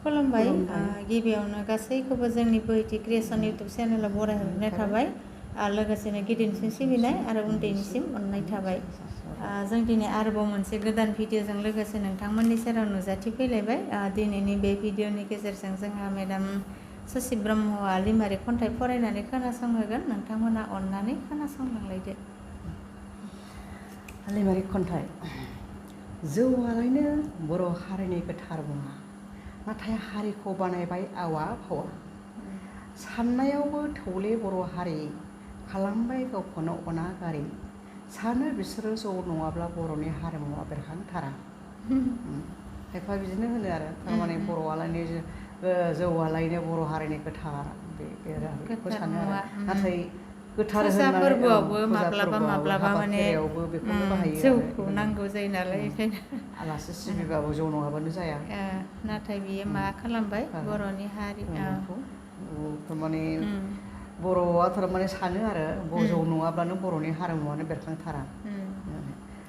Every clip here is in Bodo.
खुलुमबाय गिबियावनो गासैखौबो जोंनि बोहैथि क्रिएसन इउटुब चेनेलाव बरायहरनाय थाबाय लोगोसेनो गिदिरसिम सिबिनाय आरो उन्दैनिसिम अननाय थाबाय जों दिनै आरोबाव मोनसे गोदान भिडिअजों लोगोसे नोंथांमोननि सेराव नुजाथिफैलायबाय दिनैनि बे भिडिअनि गेजेरजों जोंहा मेडाम ससि ब्रह्मआ लिमारिक खन्थाइ फरायनानै खोनासंहोगोन नोंथांमोना अननानै खोनासंलांलायदो। लिमारिक खन्थाइ जौआलायनो बर' हारिनि गोथार मुवा नाथाय हारिखौ बानायबाय आवा फावा साननायावबो थौले बर' हारि खालामबाय गावखौनो अनागारि सानो बिसोरो जौ नङाब्ला बर'नि हारिमुवा बेरखांथारा खायफा बिदिनो होनो आरो थारमाने बर'आलायनो जौआलायनो बर' हारिनि गोथार बेखौ सानो आरो नाथाय गोथार फोरबोआवबो माब्लाबा माने बेखौनो बाहायो जौखौ नांगौ जायो नालाय बेखायनो आलासि सिबिबाबो जौ नङाबानो जाया नाथाय बियो मा खालामबाय बर'नि हारिमुखौ थारमाने बर'आ थारमाने सानो आरो जौ नङाब्लानो बर'नि हारिमुवानो बेरखांथारा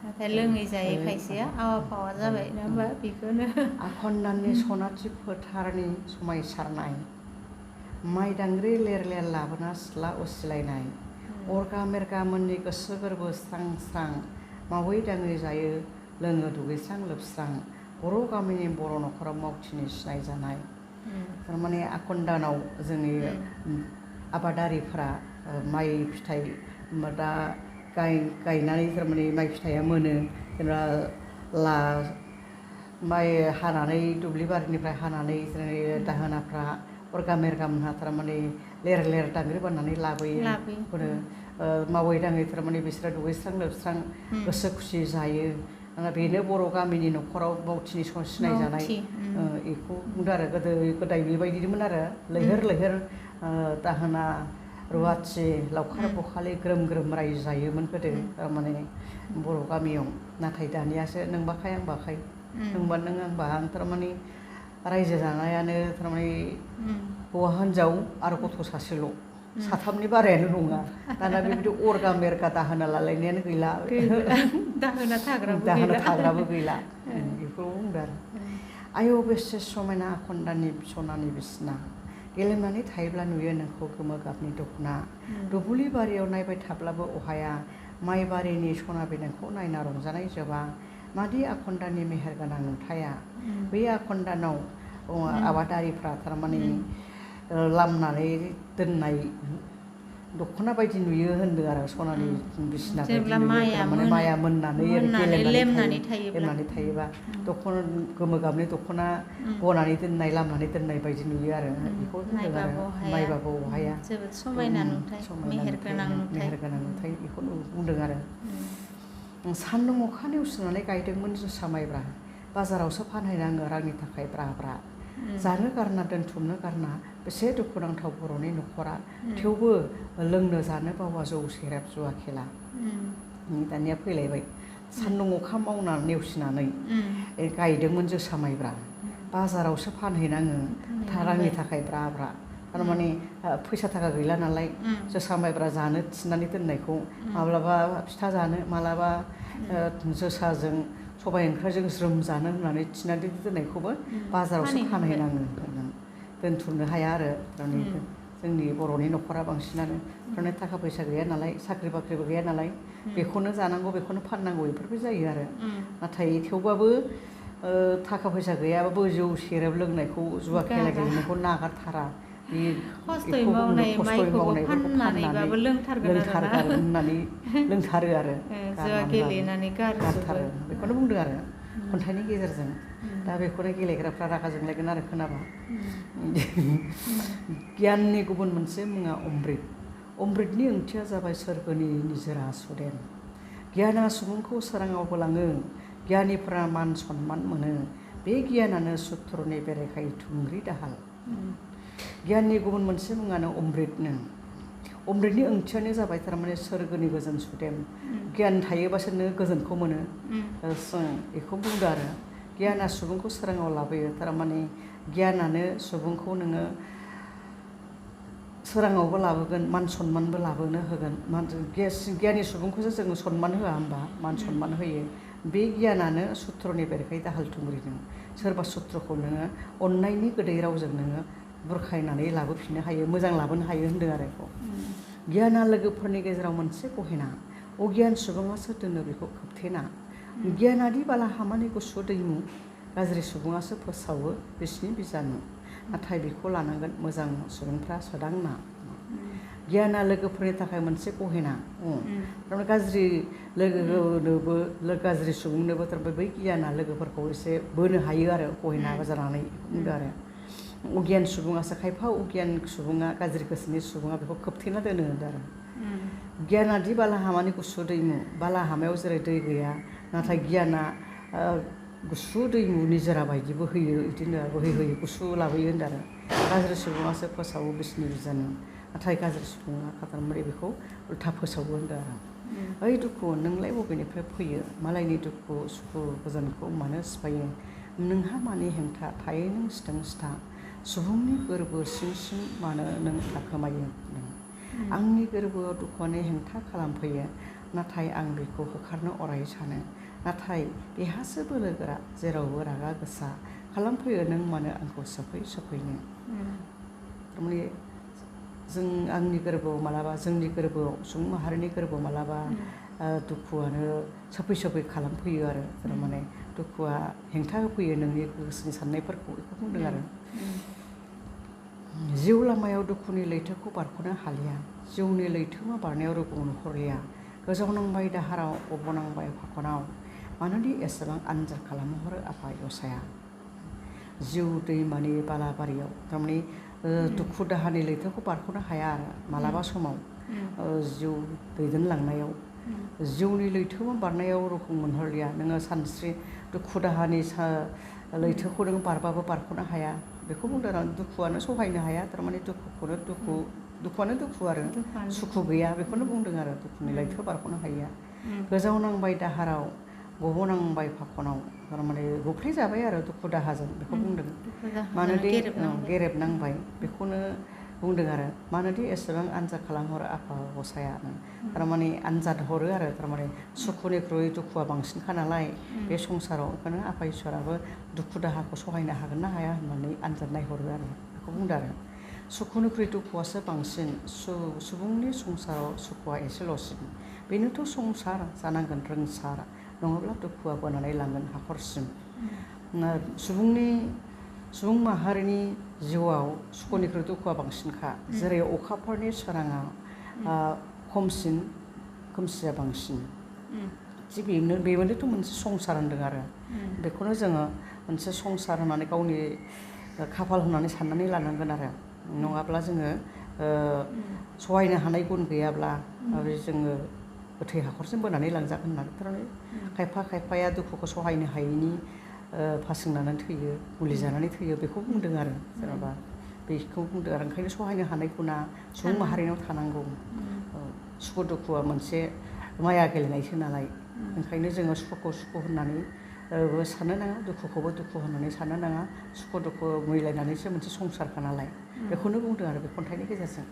नाथाय लोङै जायै खायसेया आवा फावा जाबाय नङा होमबा बेखौनो आघन दाननि सनाथि फोथारनि समायसारनाय माइ दांग्रि लेर लेर लाबोना सिथ्ला उसिलायनाय अरगा मेरगा मोननि गोसो गोरबो स्रां स्रां मावै दाङै जायो लोङो दुगैस्रां लोबस्रां बर' गामिनि बर' न'खराव मावथिनि सिनाय जानाय थारमाने आघन दानाव जोंनि आबादारिफ्रा माइ फिथाइ दा गायनानै थारमाने माइ फिथाइया मोनो जेनेबा माइ हानानै दुब्लि बारिनिफ्राय हानानै दाहोनाफ्रा अरगा मेरगा मोनहा थारमाने लेर लेर दांग्रि बाननानै लाबोयो मावै दाङै थारमाने बिसोरो दुगैस्रां लोबस्रां गोसो खुसि जायो बेनो बर' गामिनि न'खराव मावथिनि सिनाय जानाय बेखौ बुंदों आरो गोदो गोदाय बेबायदिमोन आरो लैहोर लैहोर दाहोना रुवाथि लावखार बखालि ग्रोम ग्रोम रायजो जायोमोन गोदो थारमाने बर' गामियाव नाथाय दानियासो नोंबाखाय आंबाखाय नोंबा नों आंबा आं थारमाने रायजो जानायानो थारमाने हौवा हिनजाव आरो गथ' सासेल' साथामनि बारायानो नङा दाना बेबायदि अरगा मेरगा दाहोना लालायनायानो गैला दाहोना थाग्राबो गैला बेखौ बुंदों आरो आयौ बेसे समायना आघन दाननि सनानि बिसिना गेलेमनानै थायोब्ला नुयो नोंखौ गोमो गाबनि दख'ना दुब्लि बारियाव नायबाय थाब्लाबो अहाया माइ बारिनि सना बिलाइखौ नायना रंजानाय जोबा मादि आघन दाननि मेहेर गोनां नुथाया बे आघन दानाव आबादारिफ्रा थारमाने लामनानै दोननाय दख'ना बायदि नुयो होनदों आरो सनानि बिसिना बायदि माइया मोननानै लेमनानै थायोबा दख'ना गोमो गाबनि दख'ना बनानै दोननाय लामनानै दोननाय बायदि नुयो आरो बेखौ बुंदों आरो नायबाबो अहाया जोबोद समायना नुथाय मेहेर गोनां नुथाय बेखौ बुंदों आरो सान्दुं अखा नेवसिनानै गायदोंमोन जोसा माइब्रा बाजारावसो फानहैनाङो रांनि थाखाय ब्रा ब्रा जानो गारना दोनथुमनो गारना बेसे दुखुनांथाव बर'नि न'खरा थेवबो लोंनो जानो बावा जौ सेरेब जुवा खेला दानिया फैलायबाय सान्दुं अखा मावनानै नेवसिनानै गायदोंमोन जोसा माइब्रा बाजारावसो फानहैनाङो रांनि थाखाय ब्रा ब्रा थारमाने फैसा थाखा गैला नालाय जोसा माइब्रा जानो थिनानै दोननायखौ माब्लाबा फिथा जानो माब्लाबा जोसाजों सबाइ ओंख्रिजों ज्रोम जानो होननानै थिनानै दोननायखौबो बाजारावसो फानहैनाङो दोनथुमनो हाया आरो जोंनि बर'नि न'खरा बांसिनानो थारमाने थाखा फैसा गैया नालाय साख्रि बाख्रिबो गैया नालाय बेखौनो जानांगौ बेखौनो फाननांगौ बेफोरबो जायो आरो नाथाय थेवबाबो थाखा फैसा गैयाबाबो जौ सेरेब लोंनायखौ जुवा खेला गेलेनायखौ नागारथारा खस्थ'यै मावनाय माइखौबो फाननानैबाबो लोंथारगोन होननानै लोंथारो आरो जुवा गेलेनानै गारथारो बेखौनो बुंदों आरो खन्थाइनि गेजेरजों दा बेखौनो गेलेग्राफ्रा रागा जोंलायगोन आरो खोनाबा गियाननि गुबुन मोनसे मुङा अमृतनि ओंथिया जाबाय सोरगोनि निजोरा सुदेम गियाना सुबुंखौ सोराङाव बोलाङो गियानिफोरा मान सनमान मोनो बे गियानानो सुथुरनि बेरेखायै थुंग्रि दाहाल गियाननि गुबुन मोनसे मुङानो अमृतनि ओंथियानो जाबाय थारमाने सोरगोनि गोजोन सुदेम गियान थायोबासो नों गोजोनखौ मोनो बेखौ बुंदों आरो गियाना सुबुंखौ सोराङाव लाबोयो थारमाने गियानानो सुबुंखौ नोङो सोराङावबो लाबोगोन मान सनमानबो लाबोनो होगोन गियानि सुबुंखौसो जोङो सनमान होआ होनबा मान सनमान होयो बे गियानानो सुत्रनि बेरेखायै दाहाल थुंग्रि नों सोरबा सुत्रखौ नोङो अननायनि गोदै रावजों नोङो बुरखायनानै लाबोफिननो हायो मोजां लाबोनो हायो होनदों आरो बेखौ गियाना लोगोफोरनि गेजेराव मोनसे गहेना अगियान सुबुङासो दोनो बेखौ खोबथेना गियानादि बालाहामानि गुसु दैमु गाज्रि सुबुङासो फोसावो बिसिनि बिजानु नाथाय बेखौ लानांगोन मोजां सुबुंफ्रा सोदांना गियाना लोगोफोरनि थाखाय मोनसे गहेना थारमाने गाज्रि लोगोनोबो गाज्रि सुबुंनोबो थारमाने बै गियाना लोगोफोरखौ एसे बोनो हायो आरो गहेना जानानै बुंदों आरो अगियान सुबुङासो खायफा अगियान सुबुङा गाज्रि गोसोनि सुबुङा बेखौ खोबथेना दोनो होनदों आरो गियानादि बालाहामानि गुसु दैमु बालाहामायाव जेरै दै गैया नाथाय गियाना गुसु दैमु निजोरा बायदि बोहैयो बिदिनो बोहैहोयो गुसु लाबोयो होनदों आरो गाज्रि सुबुङासो फोसावो बिसिनि बिजानु नाथाय गाज्रि सुबुङा खातारमारि बेखौ उल्था फोसावो होनदों आरो ओइ दुखु नोंलाय बबेनिफ्राय फैयो मालायनि दुखु सुखु गोजोनखौ मानो सिफायो नोंहा मानि हेंथा थायो नों सिथों सिथा सुबुंनि गोरबो सिं सिं मानो नों थाखोमायो आंनि गोरबोआव दुखुआनो हेंथा खालामफैयो नाथाय आं बेखौ होखारनो अराय सानो नाथाय बेहासो बोलोगोरा जेरावबो रागा गोसा खालामफैयो नों मानो आंखौ सोफैनो थारमाने जों आंनि गोरबोआव मालाबा जोंनि गोरबोआव सुबुं माहारिनि गोरबोआव मालाबा दुखुआनो सोफै खालामफैयो आरो थारमाने दुखुआ हेंथा होफैयो नोंनि गोसोनि साननायफोरखौ बेखौ बुंदों आरो जिउ लामायाव दुखुनि लैथोखौ बारख'नो हालिया जिउनि लैथोमा बारनायाव रुगुं नुहुरलिया गोजाव नांबाय दाहाराव गबनांबाय फाखनाव मानोदि एसेबां आनजाद खालामहरो आफा गसाया जिउ दैमानि बालाबारियाव थारमाने दुखु दाहानि लैथोखौ बारख'नो हाया आरो मालाबा समाव जिउ दैदेनलांनायाव जिउनि लैथोमा बारनायाव रुगुं मोनहरलिया नोङो सानस्रि दुखु दाहानि लैथोखौ नों बारबाबो बारख'नो हाया बेखौ बुंदों आरो दुखुआनो सहायनो हाया थारमाने दुखुआनो दुखु आरो सुखु गैया बेखौनो बुंदों आरो दुखुनि लैथो बारख'नो हायिया गोजाव नांबाय दाहाराव गबनांबाय फाखनाव थारमाने बुफ्लेजाबाय आरो दुखु दाहाजों बेखौ बुंदों मानोदि गेरेबनांबाय बेखौनो बुंदों आरो मानोदि एसेबां आनजाद खालामहरो आफा गसायानो थारमाने आनजाद हरो आरो थारमाने सुखुनिख्रुइ दुखुआ बांसिनखा नालाय बे संसाराव बेखौनो आफा इसोराबो दुखु दाहाखौ सहायनो हागोन ना हाया होननानै आनजाद नायहरो आरो बेखौ बुंदों आरो सुखुनिख्रुइ दुखुआसो बांसिन सुबुंनि संसाराव सुखुआ एसेल'सिन बेनोथ' संसार जानांगोन रोंसार नङाब्ला दुखुआ बोनानै लांगोन हाखरसिम सुबुं माहारिनि जिउआव सुखुनिख्रुइ दुखुआ बांसिनखा जेरै अखाफोरनि सोराङा खमसिन खोमसिया बांसिन थिग बेनोथ' मोनसे संसार होनदों आरो बेखौनो जोङो मोनसे संसार होननानै गावनि खाफाल होननानै साननानै लानांगोन आरो नङाब्ला जोङो सहायनो हानाय गुन गैयाब्ला जोङो गोथै हाखरसिम बोनानै लांजागोन होननानै थारमाने खायफाया दुखुखौ सहायनो हायैनि फासोंनानै थैयो मुलि जानानै थैयो बेखौ बुंदों आरो जेनेबा बेखौ बुंदों आरो ओंखायनो सहायनो हानाय गुना सुबुं माहारिनाव थानांगौ सुखु दुखुआ मोनसे माया गेलेनायसो नालाय ओंखायनो जोङो सुखुखौ सुखु होननानै साननो नाङा दुखुखौबो दुखु होननानै साननो नाङा सुखु दुखु मिलायनानैसो मोनसे संसारखा नालाय बेखौनो बुंदों आरो बे खन्थाइनि गेजेरजों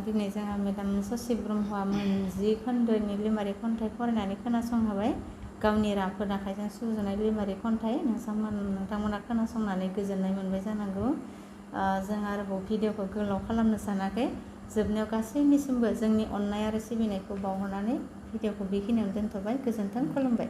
दिनै जोंहा मेडाम ससि ब्रह्मआ 10 खोन्दोनि लिमारि खन्थाइ फरायनानै खोनासंहोबाय गावनि राफोद आखाइजों सुजुनाय लिमारि खन्थाइ नोंथांमोना खोनासंनानै गोजोननाय मोनबाय जानांगौ जों आरोबाव भिडिअखौ गोलाव खालामनो सानाखै जोबनायाव गासैनिसिमबो जोंनि अननाय आरो सिबिनायखौ बावहरनानै भिडिअखौ बेखिनियावनो दोनथ'बाय गोजोन्थों खुलुमबाय